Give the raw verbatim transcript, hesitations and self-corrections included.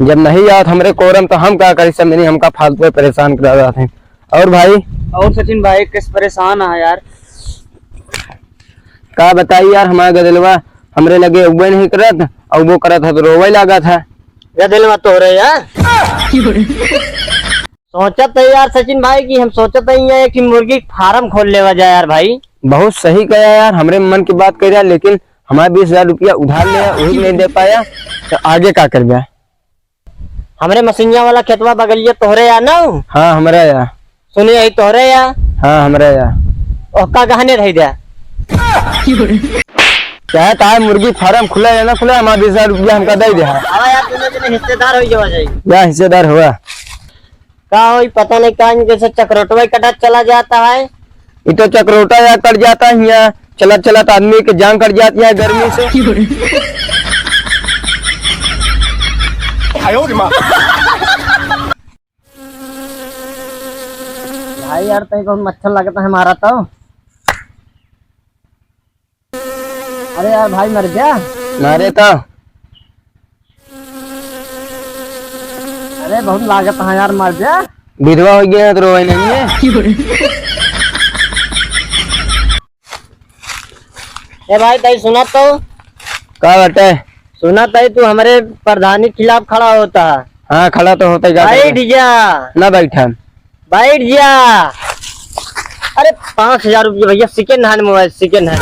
जब नहीं आवत हमरे कोरम तो हम का करी, सब नहीं हमका फालतू में परेशान करा रहा थे। और भाई? और सचिन भाई, किस परेशान है यार? का बताई यार, हमारा गदलवा हमरे लगे उबे नहीं करत, और वो करत है तो रोवे लागत है। गदलवा तोहरे यार। सोचत है यार सचिन भाई कि हम सोचत है यहाँ एक ठे मुर्गी फार्म खोल लेवा जाए यार भाई। बहुत सही कहा यार, हमरे मन की बात कह रहा, लेकिन हमारा बीस हजार रुपया उधार ले, वही नहीं दे पाया, तो आगे का करबे? हमरे मसिनिया वाला खेतवा बगलिया तोहरे या ना? हाँ, हमरा या। सुनिए, यही तोहरे या? हाँ, हमरा या। ओका गहने रही दे। चाहे ताहे मुर्गी फार्म खुला या ना खुला, हमारा बीस हजार रुपया हमका दे दे। हाँ यार, दोनों जने हिस्सेदार हो जावा जाए। या हिस्सेदार हुआ। का होई, पता नहीं का, जैसे चकरोटवा ही कटा चला जाता है। ये तो चकरोटा या कट जाता है यहाँ, चलत चलत आदमी के जान कट जाती है गर्मी से। भाई यार, तई बहुत मच्छर लगता है हमारा तो। अरे यार भाई, मर गया। मारे तो। अरे बहुत लागत है यार, मर गया। विधवा हो गया तो रोए नहीं है। ए भाई, तई सुना तो। का बाटे? सुना तई, तू हमरे प्रधानी के खिलाफ खड़ा होता है। हाँ, खड़ा तो होता ही, का बैठ करे? जा। ना बैठा। बैठ जा। अरे, पाँच हजार रुपया भैया, second hand mobile, second hand।